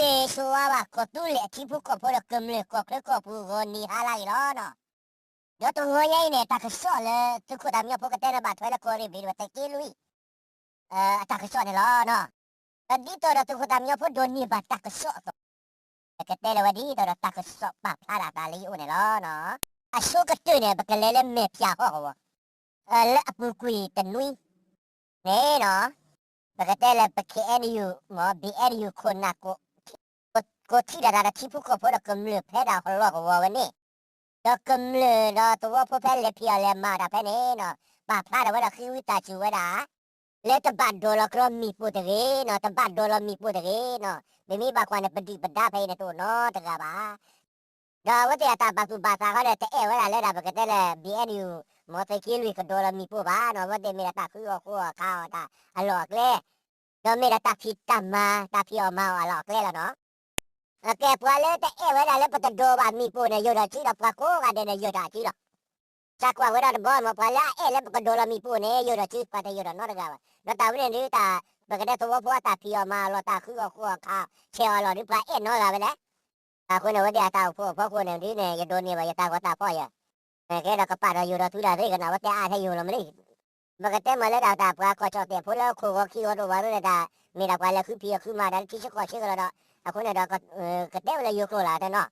တဆိဝါဘၣ် ကီၢ်သူလ့ၤအထံဖိကီၢ်ဖိဒီးကမျၢၢ်ကီၢ်ချၢကီၢ်ပူၤဂီၤနံၤဟါလၢအဂ့ၤလီၤနီၤ. ဒီးတဂီၤညါအံၤန့ၣ် တၢ်ကစီၣ်လၢသုးခိၣ်သၣ်မံညီၤဖိကတဲန့ၣ် ဘၣ်ထွဲလၢကီၢ်ရ့ၣ်ဘ့ၣ်ဒီးဝဲသုးက့လွံၢ် အတၢ်ကစီၣ်န့ၣ်လီၤနီၤ. ဒီးဒ်သိးဒီးသုးခိၣ်သၣ်မံညီၤဖိဒိးန့ၢ်ဘၣ်တၢ်ကစီၣ်အသိး ကတဲလၢၤဝဲဒ်သိးဒီးတၢ်ကစီၣ်ပာ်ဖျါဒၣ်သးလၢယအိၣ်န့ၣ်လီၤနီၤ. အဆိကတၢၢ်န့ၣ် ပကလဲၤလၢမဲာ်ဖၠၣ်ဟီၣ်ကဝီၤ လၢအပူၤကွံာ်တနွံန့ၣ်နီၤ, ပကတဲလၢပ ခ့ၣ်အဲၣ်ယူၣ် မ့ၢ် ဘံၣ်အဲၣ်ယူၣ် ခိၣ်နၢ် ကိးထံၣ်ဒၣ်တၢ်ဒီးထံဖိကီၢ်ဖိဒီးကမျၢၢ်ဖဲဒၣ်ဟီၣ်လီၢ်ကဝီၤဝဲန့ၣ်, ဒီးကမျၢၢ်ဒီးသဝီဖိဖဲလဲၤဖံးအီၣ်လဲၤမၤတၢ်ဖဲန့ၣ်နီၤ, ပာ်ဖျါထီၣ်ဝဲဒၣ်ဃ့ဝံသးစူၤဝဲဒၣ် လၢတဘၣ်ဒိးလီၤကရီမ့ၣ်ပိၢ်တဂ့ၤနီၤ, တဘၣ်ဒိးလီၤမ့ၣ်ပိၢ်တဂ့ၤနီၤ, ပမ့ၢ်ဘၣ်ကွၢ်န့ၣ် ပဒုၣ်ပဒါဖဲအံၤန့ၣ်တအိၣ်နီတဂၤဘၣ်. ဒီးအဝဲသ့ၣ်အတၢ်ပာ်သူၣ်ပာ်သးဃီဒီး တအဲၣ်ဝဲဒၣ်လၢဒၣ်ပကတဲလၢ ဘံၣ်အဲၣ်ယူၣ် မ့ၢ်သုးက့လွံၢ်ကဒိးလီၤမ့ၣ်ပိၢ်ဘၣ်နီၤ, အဝဲသ့ၣ်မ့ၢ်ဒၣ်တၢ်ဃုအီၣ်ဃုအီၣ်ခးအီၣ်တၢ်အလီၢ်အကျဲ, ဒီးမ့ၢ်ဒၣ်တၢ်ဖံးတၢ်မၤ တၢ်ဖံးအီၣ်မၤအီၣ်အလီၢ်အကျဲလီၤနီၤ. အကဲပှၤလၢတအဲၣ်ဝဲဒၣ်လၢပတဒိးဘၣ်မ့ၣ်ပိၢ်န့ၣ် ယိာ်ဒီးစုဒီးပှၤကိးဂၤဒဲးန့ၣ် ယိာ်တၢ်စုလီၤ. စၢ်ကွၢ်ဝဲဒၣ်တဘျီမ့ၢ် ပှၤလၢအအဲၣ်လၢပကဒိးလီၤမ့ၣ်ပိၢ်န့ၣ် ယိာ်ဒီးစု ပှၤတယိာ်ဒီးနီတဂၤဘၣ်. ဒီးတၢ်ဝဲန့ၣ်ဒုးတၢ် ပကတဲသဝီဖိအတၢ်ဖံးအီၣ်မၤအီၣ်လီၢ် တၢ်ဃုအီၣ်ဃုအီၣ်ခး ဆဲးအီၣ်လီၢ်ဒုး ပှၤအဲၣ်နီတဂၤဝဲလဲၣ်. အဃိန့ၣ် အဝဲသ့ၣ်အတၢ်အိၣ်ဖှိၣ်အဖီခိၣ်န့ၣ်ဒုးန့ၣ် ယဒိးန့ၢ်ဘၣ် ယတၢ်ဂီၤတၢ်ဖီၣ်ယဲၢ် ကဲဒီးကပာ်ဒီးယိာ်ဒီးသုဒၣ်သ့ၣ်ကနီၤ အဝဲတဲအါထဲယိာ်လီၤမ့ၢ်လံ. ပကတဲမ့ၢ်လၢဒၣ်တၢ်ပှၤကီၢ်ကၠီၣ်တဲာ်ဖိလၢခိၣ်ဂီၤခံဂီၤတအိၣ်ဘၣ်ဒ်န့ၣ် တၢ်မ့ၢ်ဒၣ်ပှၤလဲၤဃုဖံးဃုမၤတၢ်လၢထံဆၢကီၢ်ဆၢကလီၤဒီး အဃိန့ၣ်ဒီး ကတဲဝဲလၢယိာ်ကျိာ်လၢ်တဲနီၤ.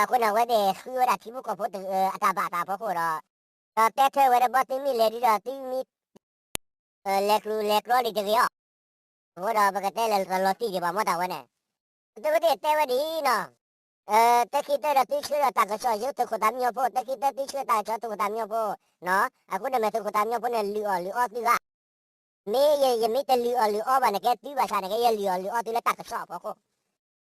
အဃိန့ၣ် အဝဲသ့ၣ်ဃုဝဲဒၣ်ထံဖိကီၢ်ဖိအတၢ်ဘၣ်သးအဖီခိၣ်ဒီး ဒီးတဲထွဲဝဲဒီး ဘီသုမ့ၢ်လဲၤဒုးဒီးသုမ့ၢ် လဲၤကျိၤလဲၤကျီလံတဂ့ၤအီၤ, အဃိဒီးပကတဲလဲၤတလီၤတံၢ်ဒံးဘၣ်မ့ၢ်တၢ်ဝဲန့ၣ်, သုဝဲသ့ၣ်တဲဝဲဒ်အံၤနီၤ, တခံတၢၢ်ဒီးသုဆှၢဒီးတၢ်ကစီၣ်ယိ သုးခိၣ်သၣ်မံညီၤဖိ, တခံတၢၢ်သုဆှၢတၢ်ကစီၣ်သုးခိၣ်သၣ်မံညီၤဖိ, အဃိန့ၣ်မ့ၢ်သုးခိၣ်သၣ်မံညီၤဖိန့ၣ် လုၢ်အီၣ်လုၢ်အီသုဧါ, မ့ၢ်ယမ့ၢ်တလုၢ်အီၣ်လုၢ်အီဘၣ်န့ၣ် ကဲသုဘၣ်ဆၣ်န့ၣ် ကဲယလုၢ်အီၣ်လုၢ်အီသုလၢတၢ်ကစီၣ်အဖီ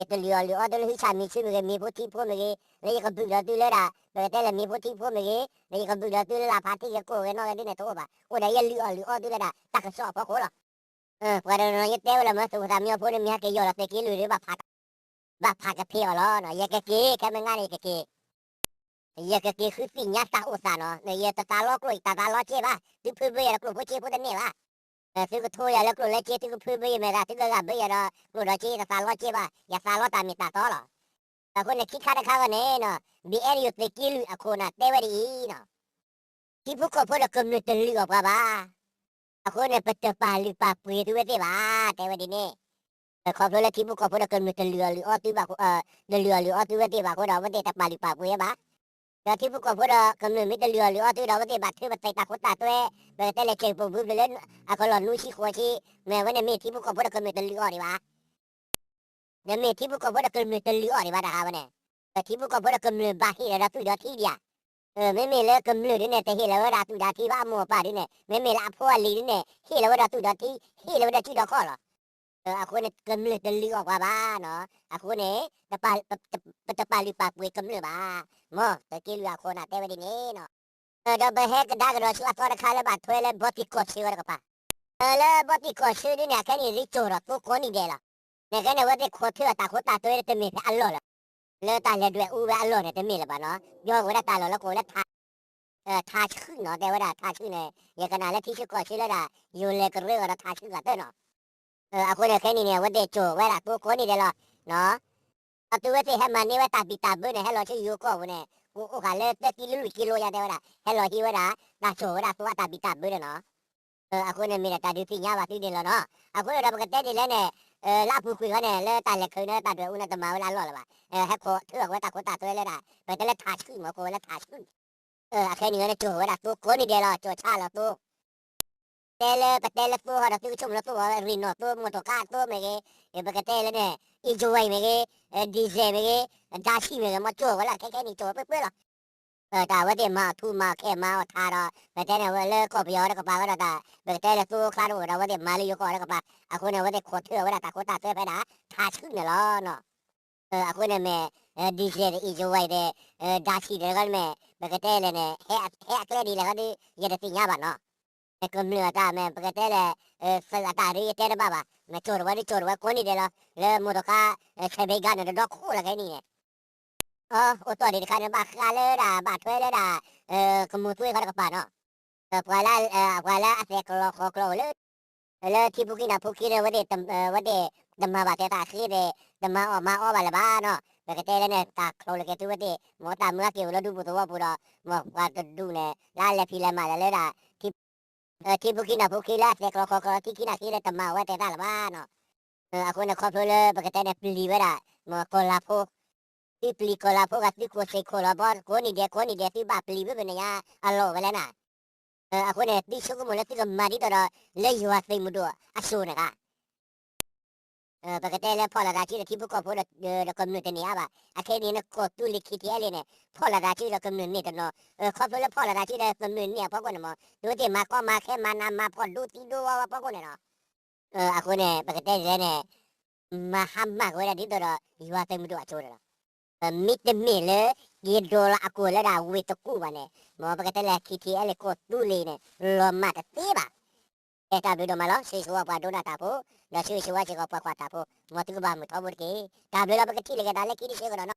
ခိၣ် ယတလုၢ်အီၣ်လုၢ်အီသုလၢဟုၣ်ဆၣ်မံၤဆူၣ်မ့ၢ်ဂ့ၤ, မ့ၤဖိထံဖိမ့ၢ်ဂ့ၤ, လၢယကဘုၣ်ဒီးသုလၢဒၣ် ပကတဲလၢမ့ၤဖိထံဖိမ့ၢ်ဂ့ၤ, လၢယကဘုၣ်ဒီးသုလၢလၢ်ဖးထံဂ့ၤကိၣ်ဂ့ၤနီၣ်ဂ့ၤဒ်န့ၣ်တအိၣ်ဘၣ်. အိၣ်ဒီးယလုၢ်အီၣ်လုၢ်အီသုလၢဒၣ်တၢ်ကစီၣ်အဖီခိၣ်လီၤ. ပှၤတနီၤနီၤယတဲဝဲလၢမ့ၢ်သုးခိၣ်သၣ်မံညီၤဖိန့ၣ် မ့ၢ်ဟဲက့ၤယီၢ်လီၤသုးက့လွံၢ်ဒီး ဘၣ်ဖးကဖ့းအီၤလီၤ. ယကက့ၤ ခဲမုၢ်နံၤန့ၣ်ယကက့ၤ ယကက့ၤဃုသ့ၣ်ညါတၢ်အိၣ်သးနီၤ. ယတသးလီကျိၣ် ယတသးလီစ့ဘၣ်. သုဖုဘၢယၤဒီးကျိၣ်ဖိစ့ဖိတန့ၢ်ဘၣ်. သုကထိယၤလၢကျိၣ်လၢစ့ သုကဖုဘၢယၤမ့ၢ်ဂ့ၤ သုကဂာ်ဘၢယၤဒီးကျိၣ်ဒီးစ့ ယတသးလီစ့ဘၣ်. ယသးလီတၢ်မ့ၢ်တၢ်တီလီၤ. အဃိန့ၣ် ခံခါတခါဂီၢ်န့ၣ်နီၤ ဘံၣ်အဲၣ်ယူၣ်သုးက့လွံၢ်အခိၣ်နၢ်တဲဝဲဒ်အံၤနီၤ ထံဖိကီၢ်ဖိဒီးကမျၢၢ်တလုၢ်အီၣ်ပှၤဘၣ်. အဃိန့ၣ် ပတပာ်လုၢ်ပာ်ပှ့ၤသုဝဲသ့ၣ်ဘၣ် တဲဝဲဒ်န့ၣ်. ခီဖျိလၢထံဖိကီၢ်ဖိဒီးကမျၢၢ်တလုၢ်အီၣ်လုၢ်အီသုဘၣ်, တလုၢ်အီၣ်လုၢ်အီသုဝဲသ့ၣ်ဘၣ်အဃိဒီး အဝဲသ့ၣ်တပာ်လုၢ်ပာ်ပှ့ၤဘၣ်. ဒီးထံဖိကီၢ်ဖိဒီးကမျၢၢ်မ့ၢ်တလုၢ်အီၣ်လုၢ်အီသုဒီး အဝဲသ့ၣ်ဘၣ်ထုးဘၣ်သဲးတၢ်ခိတၢ်သွဲ, ပကတဲလဲၤစဲးပိာ်ဘုဖျၢၣ်လၢ အကလီၢ်နွံဆံဃိးဆံ, မ့ၢ်ဝဲန့ၣ်မ့ၢ်ထံဖိကီၢ်ဖိဒီးကမျၢၢ်တလုၢ်အီၣ်ဒံးဘၣ်. ဒီးမ့ၢ်ထံဖိကီၢ်ဖိဒီးကမျၢၢ်တလုၢ်အီၣ်ဒံးဘၣ်တဟါဝဲန့ၣ်, ဒီးထံဖိကီၢ်ဖိဒီးကမျၢၢ်ဘၣ်ဟ့ၣ်လီၤဒီးသွံၣ်ဒီးထံဒံးဧါ. မ့မ့ၢ်လၢကမျၢၢ်ဒ်န့ၣ် တဟ့ၣ်လီၤဝဲဒၣ်သွံၣ်ဒီးထံဘၣ် အမိၢ်အပၢ်ဒ်န့ၣ် မ့မ့ၢ်လၢအဖိအလံၤဒ်န့ၣ် ဟ့ၣ်လီၤဝဲဒၣ်သွံၣ်ဒီးထံ ဟ့ၣ်လီၤဝဲဒၣ်စုဒီးခီၣ်လီၤ. အဃိန့ၣ် ကမျၢၢ်တလုၢ်အီၣ်ပှၤဘၣ်နီၤ. အဃိန့ၣ် ပတပာ်လုၢ်ပာ်ပှ့ၤကမျၢၢ်ဘၣ်. မ်သုးက့လွံၢ်အခိၣ်နၢ်တဲဝဲဒ်န့ၣ်နီၤ. ဒီးပဟဲကဒါကဒီးဆူအသီတခါလၢဘၣ်ထွဲလၢဘီတံၢ်ကီၢ်ဆၢဝဲတကပၤ, လၢဘီတံၢ်ကီၢ်ဆၢဒ်န့ၣ် အခဲအံၤန့ၣ် ရ့ကၠီၣ်ဒီးသိကီးနံၤဒဲးလီၤ. နကဲန့ၣ် အဝဲသ့ၣ်ခိးထွဲအတၢ်ခိတၢ်သွဲတမ့ၢ်ဖဲအလီၢ်လၢၤ, လၢတၢ်လဲၤဒွဲၣ်အူဝဲအလီၢ်န့ၣ် တမ့ၢ်လၢၤဘၣ်နီၤ. ယီၤဝဲဒၣ်တၢ်လီၢ်လၢကိးလၢ ထးဆှုၣ်နီၤ တဲဝဲဒၣ်ထးဆှုၣ်န့ၣ် ယကနၣ်လၢထံဆၢကီၢ်ဆၢလၢဒၣ် ယိၤလဲၤကရၢအီၤဒီးထးဆှုၣ်ဂၤတၢၢ်နီၤ. အဃိန့ၣ် ခဲအံၤန့ၣ် အဝဲသ့ၣ်ကၠီၣ်ဝဲဒၣ်သိကီးနံၤဒဲးလီၤ. ဒီးသုဝဲသ့ၣ်ဟဲမၤန့ၢ်ဝဲတၢ်ဘံၣ်တၢ်ဘၢန့ၣ် ဟဲလီၤဆူယိၤကီၢ်ပူၤန့ၣ် ကအိၣ်ဃာ်လၢသၢကံလိလွံၢ်ကံလိယါတဲဝဲဒၣ် ဟဲလီၤဟံးဝဲဒၣ် တၢ်ကၠီၣ်ဝဲဒၣ်သိအတၢ်ဘံၣ်တၢ်ဘၢန့ၣ်နီၤ. အဃိန့ၣ်မ့ၢ်ဒၣ်တၢ်ဒုးသ့ၣ်ညါဘၣ်သုဒဲးလီၤနီၤ. အဃိန့ၣ်ဒီးပကတဲဒ်လဲၣ်န့ၣ် လၢအပူၤကွံာ်ဃီန့ၣ် လၢတၢ်လဲၤခူန့ၣ် တၢ်ဒွဲၣ်အူန့ၣ် တမၤဝဲလၢအလီၢ်လၢၤဘၣ်. ဟဲခိးထွဲအီၤဝဲတၢ်ခိတၢ်သွဲလၢဒၣ် ပတဲလၢထးဆှုၣ်မ့ၢ် ကိးဝဲလၢထးဆှုၣ် အခဲအံၤန့ၣ် ကၠီၣ်ဝဲဒၣ်သိကီးနံၤဒဲးလီၤ ကၠီၣ်ဆါလီၤသိ တဲလၢပတဲလၢသိဟီဒီး သုကဆိကမိၣ်လၢသိဝဲ ရ့ၣ်နီၣ်သိ မိၢ်တကါသိမ့ၢ်ဂ့ၤ, ပကတဲလၢန့ၣ် အံၤကဝဲအံၤမ့ၢ်ဂ့ၤ, ဒံၣ်စဲးမ့ၢ်ဂ့ၤ, ဓာတ်ဆီမ့ၢ်ဂ့ၤ, မ့ၢ်ကၠီၣ်ဝဲလၢခဲခဲအံၤန့ၣ် ကၠီၣ်ဝဲပှဲၤပှဲၤလီၤ. တၢ်အဝဲသ့ၣ်မၤအီၣ်ထူမၤအီၣ်ခဲမၤအီၣ်ထးဒီး ပတဲန့ၣ်ဝဲလၢကီၢ်ပယီၤတကပၤဝဲဒီးတၢ် ပကတဲလၢသိခါတအိၣ်ဒီး အဝဲသ့ၣ်မၤလၢယိၤကီၢ်တကပၤ အဃိန့ၣ် အဝဲသ့ၣ်ခိးထွဲအီၤဝဲဒၣ်တၢ်ခိတၢ်သွဲဖဲဒၣ် ထးဆှုၣ်န့ၣ်လီၤနီၤ. အဃိန့ၣ်မ့ၢ် ဒံၣ်စဲးဒီး အံၤကဝဲအံၤဒီး ဓာတ်ဆီဒီးတခီန့ၣ်မ့ၢ် ပကတဲလဲၣ်န့ၣ် ဟဲအကျဲဒ်လဲၣ်ဃီဒီး ယတသ့ၣ်ညါဘၣ်နီၤ. ကမျၢၢ်အတၢ်မ့ၢ် ပကတဲလဲၣ် သုးအတၢ်ဒ်ယတဲတဘၣ်ဘၣ် မ့ၢ်ကၠီၣ်တဝဲဒ်ကၠီၣ်တဝဲကိးနံၤဒဲးလီၤ လၢမိၢ်တကါ ဆဲးဘ့ကါန့ၣ် တဒီခိၣ်လီၤခဲအံၤန့ၣ် အိၣ်တီၢ်ဒံးတခါန့ၣ် ဘၣ်ဃးလၢဒၣ် ဘၣ်ထွဲလၢဒၣ် ကမူၤသွ့ဃီတကပၤနီၤ. ပှၤလၢ ပှၤလၢအသဲးကလီၤဃီၤကျီအိၣ်လၢ လၢထံဖိကံၢ်နၢ်ဖိခံန့ၣ် အဝဲသ့ၣ် အဝဲသ့ၣ် တမၤဘၣ်တဲသးဃ့ဒီး တမၤအီၣ်မၤအီဘၣ်လၢၤဘၣ်နီၤ. ပကတဲလၢန့ၣ် တၢ်ချိးလိာ်က့ၤသုဝဲသ့ၣ် မ်တၢ်မုာ်အက့ၤအိၣ်လၢဒူပူၤသဝီပူၤဒီး မ်ပှၤတဒူၣ်န့ၣ် လၢလဲၤဖံးလဲၤမၤလဲၤလၢဒၣ် ထံဖိကီၢ်ဖိလၢအသဲးကျိးခီၣ်ကျိး ထံခံနၢ်ခံလၢတမၤအီၣ်ဝဲတဲသးလၢၤဘၣ်နီၤ. အဃိန့ၣ် ခီဖျိလၢပကတဲန့ၣ် ပျံၤဝဲဒၣ် မ်ကီၢ်လၤဖိ သုပျံၤကီၢ်လၤဖိဂၤ သုကိးစ့ၢ်ခိၣ်လီၤဘီ ကိးနံၤဒဲး ကိးနံၤဒဲး သုဘၣ်ပျံၤဝဲဖဲန့ၣ်ညါအလီၢ်ဝဲလဲၣ်နၤ. အဃိန့ၣ် သုဆိကမိၣ်လၢသုကမၤဒ်သိးဒီး လၢယွၤသုးမုၢ်ဒိၣ်အစိၤန့ၣ်ဂ့ၤ ပကတဲလၢဖီၣ်လိာ်သးစုဒီးထံဖိကီၢ်ဖိဒီး ဒီးကမျၢၢ်တန့ၢ်အါဘၣ်. အခဲအံၤန့ၣ် ကီၢ်သူလ့ၤ ခံထံအဲလ့ၣ်န့ၣ် ဖီၣ်လိာ်သးစုဒီးကမျၢၢ်န့ၢ်တနီၤ, ခီဖျိလၢဖီၣ်လိာ်သးစုဒီးကမျၢၢ်န့ၢ်အဖီခိၣ်န့ၣ်မ့ၢ် သုဝဲသ့ၣ်မၤကီမၤခဲမၤနးမၤဖှီၣ်ဒိသံဒိဝါဝဲအဖီခိၣ်န့ၣ်လီၤ. အဃိန့ၣ် ပကတဲလဲၣ်န့ၣ် မၤဟါမၢ်က့ၤဝဲဒၣ်ဒ်သိးဒီး ယွၤသုးမုၢ်ဒိၣ်အစိၤန့ၣ်လီၤ. မ့တမ့ၢ်လၢ က့ၤဒိးလီၤအကိာ်လၢဒၣ်ဝ့ၢ်တကူၣ်ဘၣ်န့ၣ် မ်ပကတဲလၢ ခံထံအဲလ့ၣ် ကီၢ်သူလ့ၤန့ၣ် လီၤမၢ်တသ့ဘၣ်. ကဲတၢ်ဘျုးဒိၣ်မးလီၤ. ဆၢဂ့ၤဆၢဝါပှၤဒိကနၣ်တၢ်ဖိ, ဒီးဆၢဂ့ၤဆၢဝါစ့ၢ်ကီးပှၤကွၢ်တၢ်ဖိ, မ်သုကဘၣ်မုာ်ထီဘိတက့ၢ်. တၢ်ဘျုးလီၤ. ပကထံၣ်လိာ်က့ၤသးလၢခံတဆၢကဒီးနီၤ.